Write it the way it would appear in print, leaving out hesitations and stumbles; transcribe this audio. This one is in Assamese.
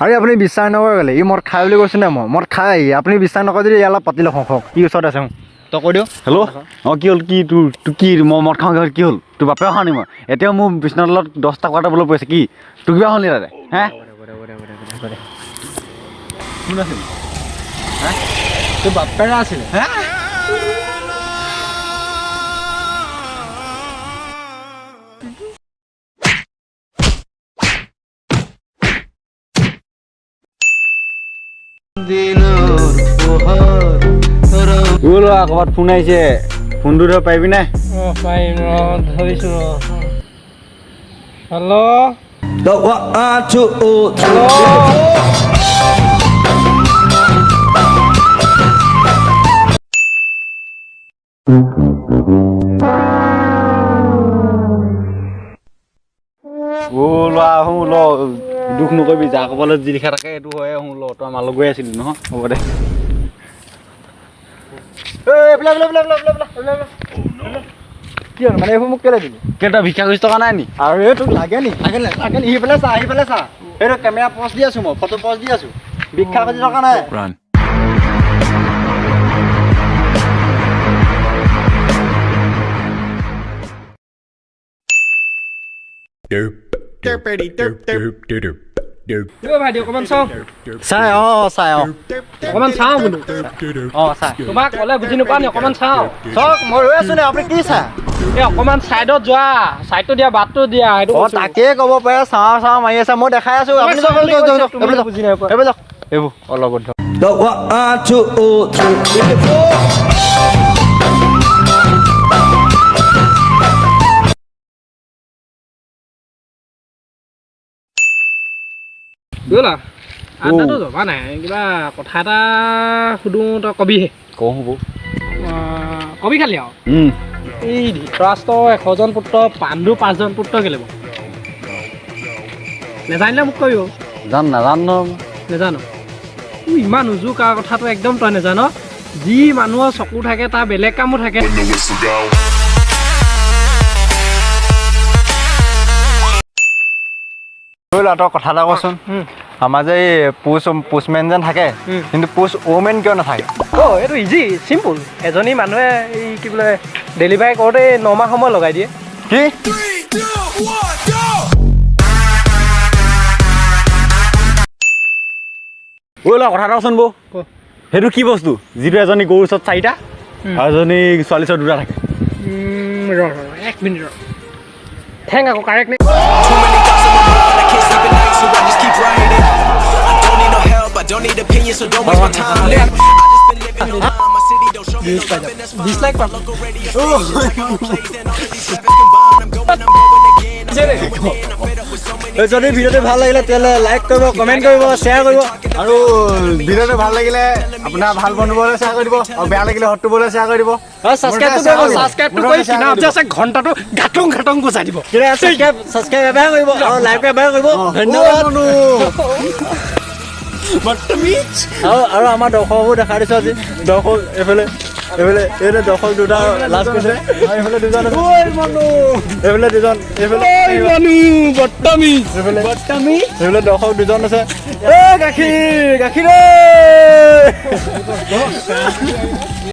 আৰে আপুনি বিশ্বাস নকৰে গ'লে ই মদ খাই বুলি কৈছোঁ নাই, মই মদ খাই। আপুনি বিশ্বাস নকৰে যদি ইয়াৰ লগত পাতি লওক। হওক, ই ওচৰত আছে। তই কৈ দিওঁ। হেল্ল', অঁ, কি হ'ল? কি তোৰ তোৰ কি? মই মদ খাওঁ, কি হ'ল? তোৰ বাপেও খাওঁ নি? মই এতিয়াও মোৰ বিচনাৰ তলত 10টা কোৱাৰ্টাৰ বলৈ পৰিছে। কি তোৰ কিবা হ'ল নি তাতে? হে, কোন আছিল? তোৰ বাপেৰে আছিলে। হে। অ' ল'ৰা, ক'ৰবাত ফোন আহিছে, ফোনটো ধৰ, পাৰিবি নাই? অঁ, পাৰিম, ৰ, ধৰিছোঁ ৰ। Hello'. One, two, three. Hello. অ' ল'ৰা, আহোঁ ল, দুখ নকৰিবি। যা কপালত যি লিখা থাকে সেইটো হয়। আহোঁ ল, তই আমাৰ লগত গৈ আছিলি নহয়, হ'ব দে। কি হ'ল মানে এইবোৰ মোক কেলৈ দিলি? কেইটা ভিক্ষা খুজি থকা নাই নি? আৰু এই তোক লাগে নি? লাগে নি? লাগে নি? সিফালে চা, সিফালে চা। এইটো কেমেৰা পজ দি আছোঁ, মই ফটো পজ দি আছোঁ। ভিক্ষা খুজি থকা নাই। Run. Derp derpity derp derp derp derp. অ' ভাইটি, অকণমান চাওঁ। চাই, অঁ, চাই, অঁ। অকণমান চাওঁ বোলো। অঁ, চাই। তোমাক ক'লে বুজি নোপোৱা নি? অকণমান চাওঁ। চাওক, মই ৰৈ আছোঁ নে? আপুনি কি চাই? এই অকণমান ছাইডত যোৱা, ছাইডটো দিয়া, বাটটো দিয়া, সেইটো অঁ। কৈছোঁ। তাকেই ক'ব পাৰে, চাওঁ চাওঁ মাৰি আছে, মই দেখাই আছোঁ। আপুনি যাওক, যাওক, যাওক, যাওক, তুমি এইফালে যাওক। বুজি নাই পোৱা। এইফালে যাওক। এইবোৰ অলপ ধৰক। One, two, three, four. বুজিলা, আড্ডাটো জমা নাই। কিবা কথা এটা সুধোঁ, তই কবিহে। কওঁ, হ'ব। কবি খালি আৰু। এই ধৃতৰাষ্ট্ৰ 100জন পুত্ৰ, পাণ্ডু পাঁচজন পুত্ৰ কেলে বাৰু? নেজানিলে মোক কবি বাৰু। জান নাজান নহয়। নেজানো? তোৰ ইমান উজু কাৰ কথাটো একদম তই নেজান। যি মানুহৰ চকু থাকে তাৰ বেলেগ কামো থাকে। When the whistle go. ল'ৰা, তই কথা এটা কচোন। আমাৰ যে এই পুচ পুচমেন যেন থাকে, কিন্তু পুচ ওমেন কিয় নাথাকে? অ', এইটো ইজি, চিম্পুল। এজনী মানুহে এই কি বোলে ডেলিভাৰী কৰোঁতে 9 মাহ সময় লগাই দিয়ে। কি? Three, two, one, go! অ' ল'ৰা, কথা এটা কচোন বৌ। ক। সেইটো কি বস্তু যিটো এজনী গৰুৰ ওচৰত চাৰিটা আৰু এজনী ছোৱালীৰ ওচৰত দুটা থাকে? ৰ ৰ, এক মিনিট ৰ। ঠেং আকৌ কাৰেক্ট নে? Too many thoughts in my mind, I can't sleep at night, so I just keep writing. I don't need no help, I don't need opinions, so don't waste my time. I just been living a lie, my city don't show me no love, and that's fine. Dislike পাম। Local radio stations, I got more plays than all of these rappers combined. I'm going, I'm going again. I'm going in, I'm fed up with so many. যদি ভিডিঅ'টো ভাল লাগিলে তেতিয়াহ'লে লাইক কৰিব, কমেণ্ট কৰিব, শ্বেয়াৰ কৰিব। আৰু ভিডিঅ'টো ভাল লাগিলে আপোনাৰ ভাল বন্ধুবলৈ শ্বেয়াৰ কৰি দিব আৰু বেয়া লাগিলে শত্ৰুবলৈ শ্বেয়াৰ কৰি দিব। ছাবস্ক্ৰাইবটো কৰিব। ছাবস্ক্ৰাইবটো কৰি কিনাৰত যে আছে ঘণ্টাটো ঘাটং ঘাটং বজাই দিব। ছাবস্ক্ৰাইব ছাবস্ক্ৰাইব এবাৰ কৰিব আৰু লাইক এবাৰ কৰিব। ধন্যবাদ। আৰু আমাৰ দৰ্শকো দেখাই দিছোঁ আজি। দৰ্শক এইফালে, এইফালে, এইফালে দৰ্শক দুটা লাজ কৰিছে। আৰু এইফালে দুজন আছে, এইফালে দুজন, এইফালে মানুহ বদতমিজ। এইফালে বদতমিজ। এইফালে দৰ্শক দুজন আছে। এ গাখীৰ, গাখীৰ ঐ।